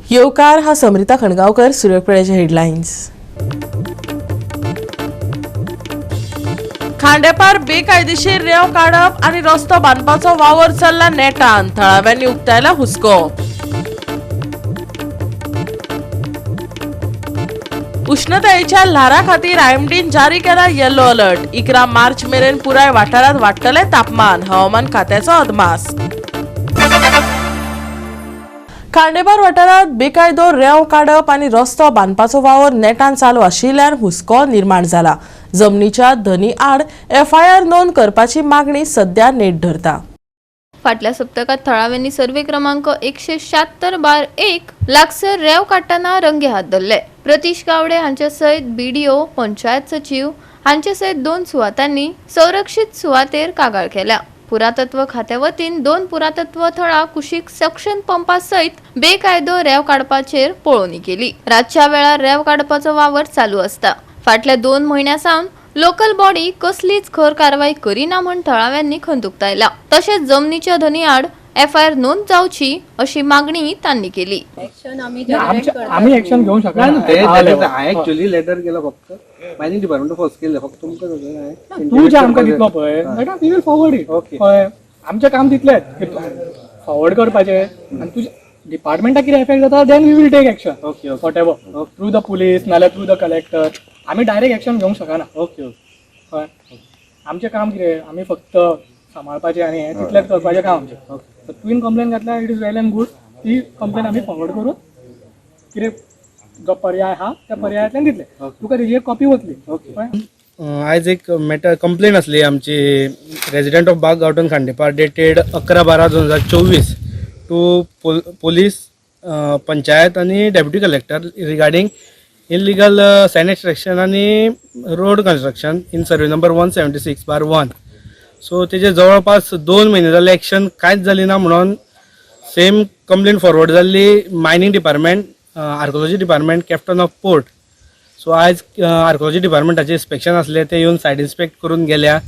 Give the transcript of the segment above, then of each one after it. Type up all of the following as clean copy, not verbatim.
येवकार हा समरिता खणगांवकर. सुरवेक हेडलायन्स. खांडेपार बेकायदेशीर रेंव काडप आनी रस्तो बांदपाचो वावर चल्ला नेटान. थळाव्यांनी उक्तायला हुस्को. उष्णतायेच्या ल्हारा खातीर आयएमडीन जारी केला येलो अलर्ट. 11 मार्च मेरेन पुराय वाठारांत वाडटलें तापमान. हवामान खात्याचो अदमास. खांडेपार वाठारांत बेकायदो रेंव काडप आनी रस्तो बांदपाचो वावर नेटान चालू आशिल्ल्यान हुस्को निर्माण जाला. जमनीच्या धनी आड एफआयआर नोंद करपाची मागणी सध्या नेट धरता. फाटल्या सप्तकात थळाव्यांनी सर्वे क्रमांक 176/1 लागसर रेंव काडटना रंगे हात धरले. प्रतीश गावडे हांचे सयत बीडीओ, पंचायत सचीव हांचे सयत 2 सुवातांनी संरक्षीत सुवातेर कागाळ केल्या. पुरातत्व खात्या वतीन 2 पुरातत्व थळां कुशीक सक्शन पंपा सयत बेकायदो रेंव काडपाचेर पळोवणी केली. रातच्या वेळार रेंव काडपाचो वावर चालू आसता. फाटल्या 2 म्हयन्यां सावन लोकल बॉडी कसलीच खर कारवाय करिना म्हूण थळाव्यांनी खंत उक्तायला. तशेंच जमनीच्या धनी आड एफआयआर नोंद जावची अशी मागणी तांणी केली. आमी एक्शन घेवंक शकना. ऍक्च्युअली लेटर केलं फक्त मायनिंग डिपार्टमेंट फर्स्ट केलं फक्त तुमकां. तूं जे आमकां दितलो पळय we will forward it. कळ्ळें, आमचें काम तितलेंच फॉरवर्ड करपाचें आनी तुजें डिपार्टमेंटाक कितें एफेक्ट जाता then we will take action. Okay. Whatever through the police नाल्यार थ्रू the collector. आमी डायरेक्ट एक्शन घेवंक शकना. ओके. कळ्ळें, आमचें काम कितें, आमी फक्त सांबाळपाचें आनी हें तितलेंच करपाचें काम आमचें. तुवें कंप्लेन घातल्या, it is well and good. ती कंप्लेन आमी फॉरवर्ड करून कितें जो पर्याय आहा त्या पर्यायांतल्यान दितले. तुका तेजी एक कॉपी वतली. ओके. आयज एक मॅटर कंप्लेन आसली आमची resident of Bagh Gaothan Khandepar dated 11/12/2024 to police, panchayat आनी deputy collector regarding illegal sand extraction आनी road construction in survey number 176/1. So तेजे जवळपास 2 म्हयने जाले एक्शन कांयच जाली ना म्हणून सेम कंप्लेन फॉरवर्ड जाल्ली mining department, archaeology department, captain of port. So आयज आर्कोलॉजी डिपार्टमेंटाचे इन्स्पेक्शन आसलें, ते येवन सायड इन्स्पेक्ट करून गेल्या.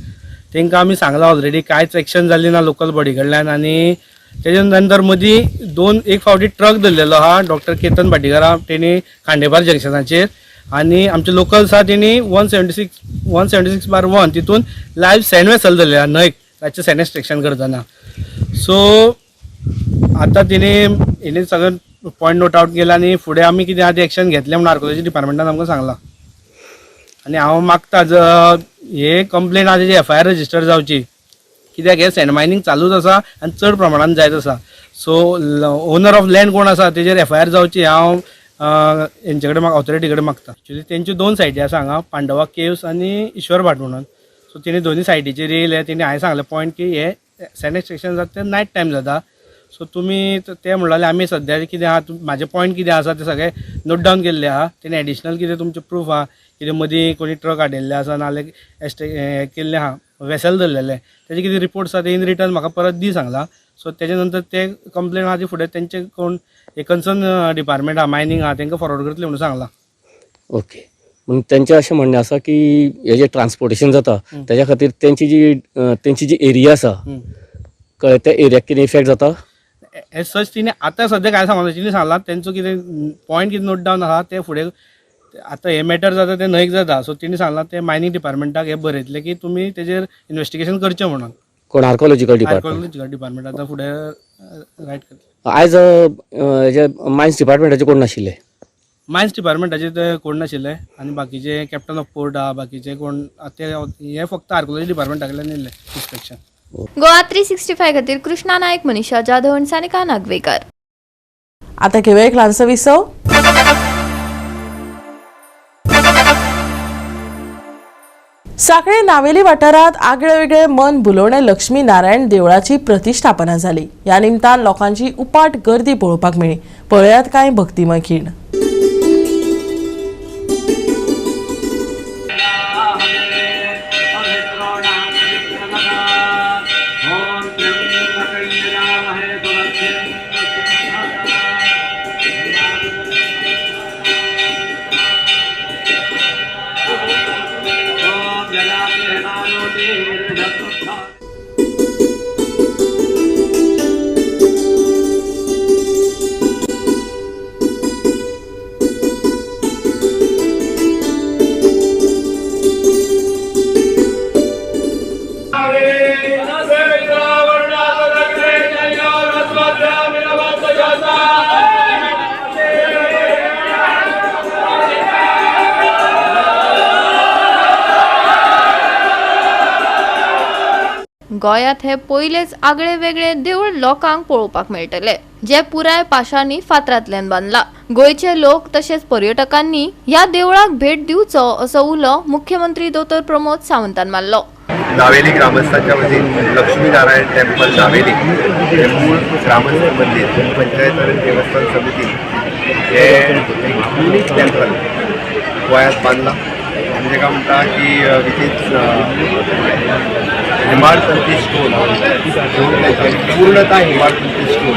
तांकां आमी सांगलां ऑलरेडी कांयच एक्शन जाली ना लोकल बॉडी कडल्यान. आनी तेजे नंतर मदीं 2 फावटी ट्रक धरलेलो आहा डॉक्टर केतन भाटीकारा तेणी खांडेपार जंक्शनाचेर आनी आमचे लोकल्स आहा तेणी 176/1 तितून लायव्ह सँड वेसल धरले आहा न्हंयक ताचें सँड एक्स्ट्रेक्शन करतना. सो आतां तेणी हेणी सगळें पॉयंट नोट आवट केला आनी फुडें आमी कितें आहा तें एक्शन घेतलें म्हणून आर्कोलॉजी डिपार्टमेंटान आमकां सांगलां. आनी हांव मागता हे कंप्लेन आहा तेजी एफआयआर रजिस्टर जावची, कित्याक हे सँड मायनींग चालूच आसा आनी चड प्रमाणान जायत आसा. सो ओनर ऑफ लँड कोण आसा तेजेर एफआयआर जावची हांव हेंचे कडेन ऑथॉरिटी कडेन मागता. एक्चुली तेंच्यो 2 सायटी आसा हांगा, पांडवा केव्स आनी ईश्वर भाट म्हणून. सो तेणी दोनी सायटीचेर येयले, तेणी हांवें सांगलें पॉयंट की हे सँड एक्स्ट्रेक्शन जाता तें नायट टायम जाता. सो तुमी ते म्हणलें आमी सद्या कितें आहा म्हाजे पॉयंट कितें आसा ते सगळे नोट डावन केल्ले आहा. तेणी एडिशनल कितें तुमचें प्रूफ आहा, कितें मदीं कोणी ट्रक हाडिल्ले आसा नाल्यार हें केल्लें आहा वेसल धरलेलें तेजे कितें रिपोर्ट्स आहा ते इन रिटर्न म्हाका परत दी सांगलां. सो तेजे नंतर ते कंप्लेन आहा ती फुडें तेंचे कोण कन्सर्न डिपार्टमेंट आहा मायनींग आहा तेंकां फॉरवर्ड करतले म्हणून सांगलां. ओके, पूण तेंचें अशें म्हणणें आसा की हें जें ट्रान्सपोर्टेशन जाता तेज्या खातीर तेंची जी एरिया आसा कळ्ळें, त्या एरियाक कितें इफेक्ट जाता? एज सच तिणें आतां सद्या कांय सांगना. तिणें सांगलां तेंचो कितें पॉयंट कितें नोट डावन आहा ते फुडें आतां हे मॅटर जाता तें न्हंयक जाता. सो तिणें सांगलां ते मायनींग डिपार्टमेंटाक हें बरयतलें की तुमी तेजेर इन्वेस्टिगेशन करचें म्हणून. कोण आर्कोलॉजिकल डिपार्टमेंट? आर्कोलॉजिकल डिपार्टमेंट आतां फुडें रायट करतलें. आयज हेजे मायन्स डिपार्टमेंटाचे कोण नाशिल्ले? मायन्स डिपार्टमेंटाचे ते कोण नाशिल्ले आनी बाकीचे कॅप्टन ऑफ पोर्ट आहा बाकीचे कोण ते हे फक्त आर्कोलॉजी डिपार्टमेंटा कडल्यान येयल्ले इन्स्पेक्शन. गोवा 365 खातीर कृष्णा नायक, मनीषा जाधव आनी सानिका नागवेकर. आता घेवया एक ल्हानसो विसव. साखळे नावेली वाठारांत आगळे वेगळे मन भुलोवणे लक्ष्मी नारायण देवळाची प्रतिष्ठापना जाली. ह्या निमतान लोकांची उपाट गर्दी पळोवपाक मेळ्ळी. पळयात कांय भक्तिमय खीण. गोंयांत हे पयलेच आगळे वेगळे देवूळ लोकांक पळोवपाक मेळटले, जे पुराय पाशाणी फातरांतल्यान बांदला. गोंयचे लोक तशेंच पर्यटकांनी ह्या देवळाक भेट दिवचो असो उलो मुख्यमंत्री दोतोर प्रमोद सावंतान मारलो. नावेली ग्रामस्थांच्या वतीन लक्ष्मीनारायण टेम्पल नावेली हे मूळ ग्रामस्थ मंदिर पंचायत आणि देवस्थान समिती हे एक युनीक टेम्पल गोंयांत बांदलां आनी ताका म्हणटा की which is Hemadpanthi stone पूर्णतः हेमाडपंथी स्टोन.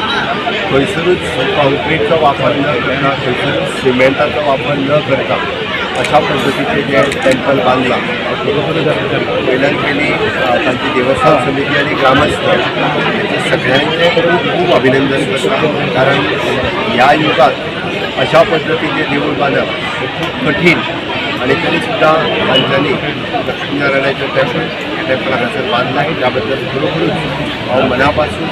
खंयसरूच कॉन्क्रिटचो वापर न करता, खंयसरूच सिमेंटाचो वापर न करता अशा पद्दतीचें जें टेम्पल बांदलां, खरोखरच पयल्यान पयलीं तांची देवस्थान समिती आनी ग्रामस्थ हेचें सगळ्यांचें खूब खूब अभिनंदन करता, कारण ह्या युगात अशा पद्दतीचें देवूळ बांदप हें खूब कठीण आनी तरी सुद्दां तांच्यांनी लक्ष्मीनारायणाचें टेम्पल हें टेम्पल हांगासर बांदलां. त्या बद्दल खरोखरूच हांव मना पासून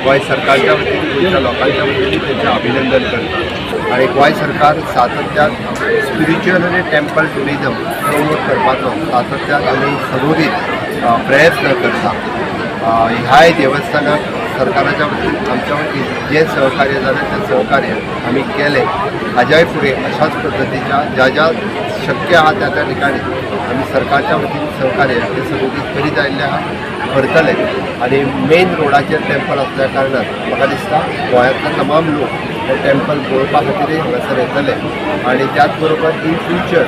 गोंय सरकारच्या वतीन, गोंयच्या लोकांच्या वतीन तेंचें अभिनंदन करता. आनी गोंय सरकार सातत्यान स्पिरिच्युअल आनी टेम्पल ट्युरिजम प्रमोट करपाचो सातत्यान आनी सदोदीत प्रयत्न करता. ह्याय देवस्थानाक सरकाराच्या वतीन, आमच्या वतीन जें सहकार्य जालें तें सहकार्य आमी केलें. हाज्याय फुडें अशाच पद्दतीच्या ज्या ज्या शक्य आहा त्या त्या ठिकाणी आमी सरकारच्या वतीन सहकार्य हें सदोदीत करीत आयिल्लें आहा, करतले. आनी मेन रोडाचेर टेम्पल आसल्या कारणान म्हाका दिसता गोंयांतले तमाम लोक हे टेम्पल पळोवपा खातीरय हांगासर येतले आनी त्याच बरोबर इन फ्युचर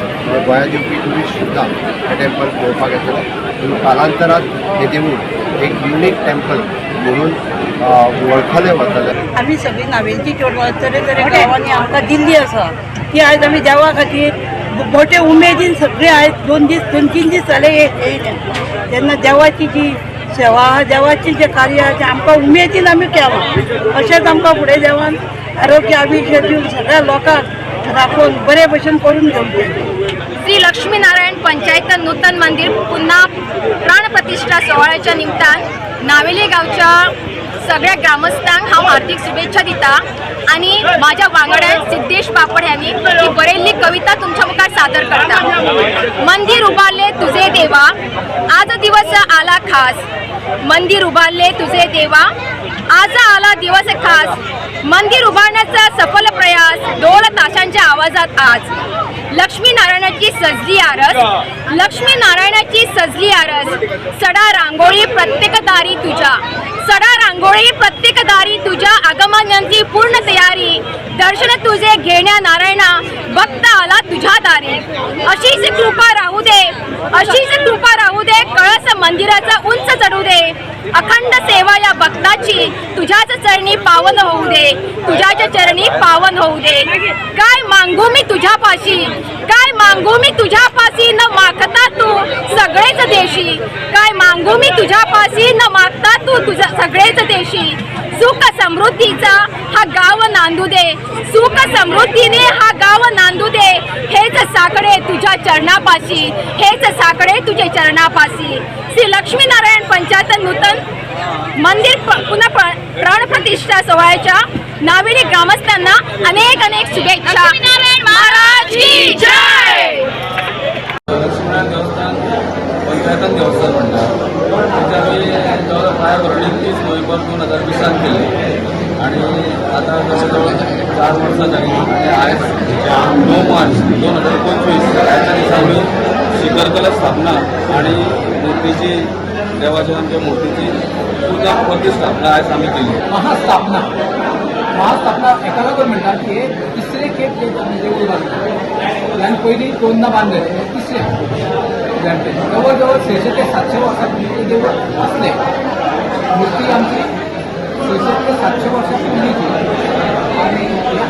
गोंयांत येवपी ट्युरिस्ट सुद्दां हे टेम्पल पळोवपाक येतले. म्हणून कालांतरात हें देवूळ एक युनीक टेम्पल म्हणून वळखलें वतलें. आमी सगळीं नावेलची चेडवां तरेतरे गांवांनी आमकां दिल्ली आसा ती आयज आमी देवा खातीर मोठे उमेदीन सगळीं आयज 2 दीस, 2-3 दीस जाले येयले. तेन्ना देवाची जी सेवा आहा, देवाचें जें कार्य आहा तें आमकां उमेदीन आमी केलां. अशेंच आमकां फुडें देवान आरोग्य आयुश्य दिवन सगळ्या लोकांक राखून बरे भशेन करून घेवचें. श्री लक्ष्मीनारायण पंचायत नूतन मंदिर पुन्हा प्राणप्रतिष्ठा सोहळ्याच्या निमतान नावेली गांवच्या सगळ्या ग्रामस्थांक हांव हार्दिक शुभेच्छा दिता आनी माझ्या वांगड्यान सिद्धेश पापड यांनी ही बरयल्ली कविता तुमच्या मुखार सादर करता. मंदिर उभारले तुझे देवा, आज दिवस आला खास. मंदिर उभारले तुझे देवा, आज आला दिवस खास. मंदिर उभारण्याचा सफल प्रयास ढोल ताशांच्या आवाजात आज. लक्ष्मी नारायणाची सजली आरस, लक्ष्मी नारायणाची सजली आरस. सडा रांगोळी प्रत्येक दारी तुझ्या, सडा रांगोळी प्रत्येक दारी तुझ्या. आगमनाची पूर्ण तयारी, दर्शन तुझे घेण्या नारायणा, भक्त आला तुझ्या दारी. अशीच कृपा राहू दे, अशीच कृपा राहू दे, कळस मंदिराचा उंच चढू दे. अखंड सेवा या भक्ताची तुझ्याच चरणी पावन होऊ दे, तुझ्याच चरणी पावन होऊ दे. काय मागू मी तुझ्यापाशी, काय मागू मी तुझ्यापाशी, न मागता तू सगळेच देशी. काय मागू मी तुझ्यापाशी, न मागता तू तुझ्या सगळेच देशी. सुख समृद्धीचा हा गाव नांदू दे, सुख समृद्धीने हा गाव नांदू दे. हेच साकडे तुझ्या चरणापाशी, हेच साकडे तुझे चरणापाशी. श्री लक्ष्मीनारायण पंचायत नूतन मंदिर पुन्हा प्राणप्रतिष्ठा सोहळ्याच्या नावेली ग्रामस्थांना अनेक अनेक शुभेच्छा. महाराज की जय. लक्ष्मीनारायण देवस्थान पंचायतन देवस्थान म्हणटा तेचे आमी जवळ पांय भरणी 30 नोव्हेंबर 2020 केले आनी आतां जवळ जवळ 4 वर्सां जालीं. आनी आयज 9 मार्च 2025 ह्या दिसा आमी शिखर कलश स्थापना आनी मुर्तीची, देवाच्या आमच्या मुर्तीची पुजा प्रतिस्थापना आयज आमी केली. महास्थापना. महास्थापना एका लागून म्हणटा की हे तिसरे खेप ते आमी देवूळ बांदले. ह्यान पयलीं दोनदा बांदले, हे तिसरे. जवळ जवळ 600 ते 700 वर्सां पयलीं ते देवूळ आसलें. मूर्ती आमची 600 ते 700 वर्सां पयलींची आनी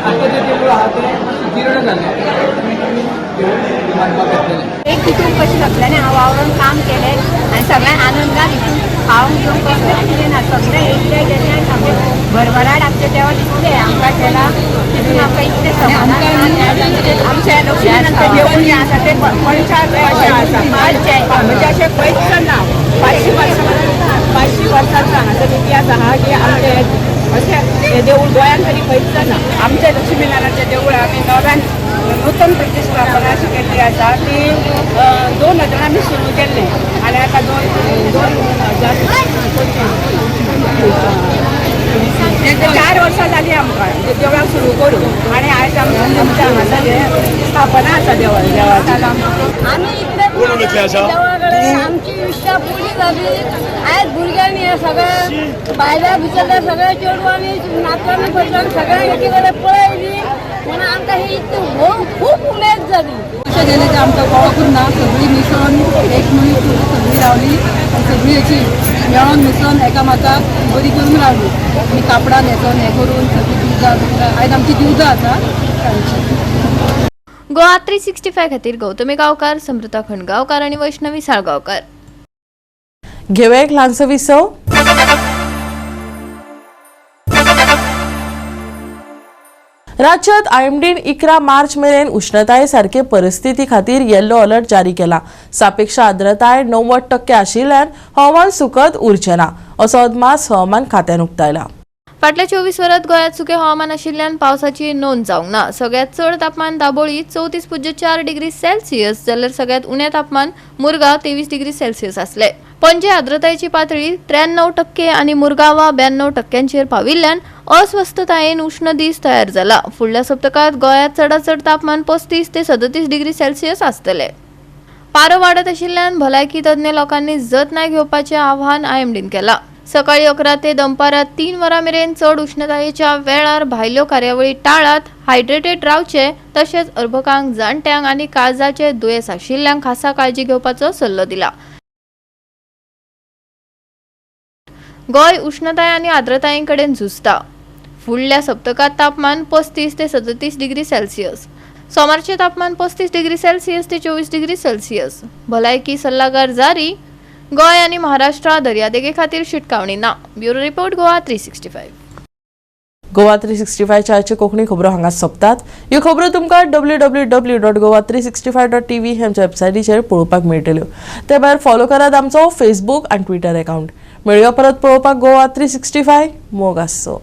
आतां जें देवूळ आहा तें जीर्ण जालें आनी नवीन देवूळ बांदपाक घेतलेलें. एक कुटूंब कशें सगळ्यांनी हांव वावरून काम केलें आनी सगळ्यांनी आनंदान हितून खावंक जेवंक कसलें कितें ना, सगळें एकले गेले आनी सामकें भरभराट आमचें देवा दिसलें आमकां केलां. तितून आमकां इतलें समाधान. आमचें लक्ष्मीनारायण देवूळ जें आसा तें पंचायत अशें आसा, म्हणजे अशें खंयच ना. 500 वर्सां, 500 वर्सांचो हांगासर इतिहास आहा की आमचे अशें हे हे देवूळ गोंयांत तरी खंयच ना. आमच्या लक्ष्मीनारायणाचें देवूळ आमी नव्यान नूतन प्रतिश्ठापना अशी केल्ली आसा ती 2000 आमी सुरू केल्लें आनी आतां 2025 4 वर्सां जालीं आमकां देवळाक सुरू करून आनी आयज आमच्या हांगासर हें स्थापना आसा देवाची. आमी इतले देवाकडे आमची इच्छा पुरी जाली. आयज भुरग्यांनी हे सगळ्या बायलां भितरल्या सगळ्या चेडवांनी नातवांनी भटल्यान सगळ्या एकी कडेन पळयली म्हणून आमकां ही इतली खूब उमेद जाली. अशें गेलें की आमकां कळोकूच ना, सगळीं मिसळून एक मनीस सगळीं रावली आनी सगळीं अशी मेळोन मिसळोन एकामेकाक बरी करून रावली आनी कापडां न्हेसोन हें करून सगळीं दिवजां आयज आमची दिवजां आसा तांची. गोवा 365 खातीर गौतमी गांवकार, समृता खंडगांवकार आनी वैष्णवी साळगांवकार. घेवया एक ल्हानसो विसव. राज्यात आयएमडीन 11 मार्च मेरेन उष्णताये सारखे परिस्थिती खातीर येल्लो अलर्ट जारी केला. सापेक्ष आर्द्रताय 90% आशिल्ल्यान हवामान सुकत उरचें ना असो अदमास हवामान खात्यान उक्तायला. फाटल्या 24 वरांत गोंयांत सुकें हवामान आशिल्ल्यान पावसाची नोंद जावंक ना. सगळ्यांत चड तापमान दाबोळी 34.4 डिग्री सेल्सियस जाल्यार सगळ्यांत उणें तापमान मुरगांव 23 डिग्री सेल्सियस आसलें. पणजे आर्द्रतायेची पातळी 93% आनी मुरगांवा 92% पाविल्ल्यान अस्वस्थतायेन उश्ण दीस तयार जाला. फुडल्या सप्तकांत गोंयांत चडांत चड तापमान 35 ते 37 डिग्री सेल्सियस आसतलें. पारो वाडत आशिल्ल्यान भलायकी तज्ञ लोकांनी जतनाय घेवपाचें आवाहन आयएमडीन केलां. सकाळी 11 ते दनपारां 3 वरां मेरेन चड उष्णतायेच्या वेळार भायल्यो कार्यावळी टाळात, हायड्रेटेड रावचें तशेंच अर्भकांक, जाणट्यांक आनी काळजाचे दुयेंस आशिल्ल्यांक खासा काळजी घेवपाचो सल्लो दिला. गोंय उष्णताय आनी आर्द्रताये कडेन झुजता. फुडल्या सप्तकांत तापमान 35 ते 37 डिग्री सेल्सियस, सोमारचें तापमान 35 डिग्री सेल्सियस ते 24 डिग्री सेल्सियस. भलायकी सल्लागार जारी. गोंय आनी महाराष्ट्र दर्यादेगे खातीर शिटकावणी ना. Bureau report, Goa 365. Goa 365च्या आयच्यो कोंकणी खबरो हांगा सोंपतात. ह्यो खबरो तुमकां www.goa365.tv हे आमच्या वेबसायटीचेर पळोवपाक मेळटल्यो. ते भायर फॉलो करात आमचो फेसबूक आनी ट्विटर अकावंट. मेळुया परत पळोवपाक गोवा 365. मोग आसचो.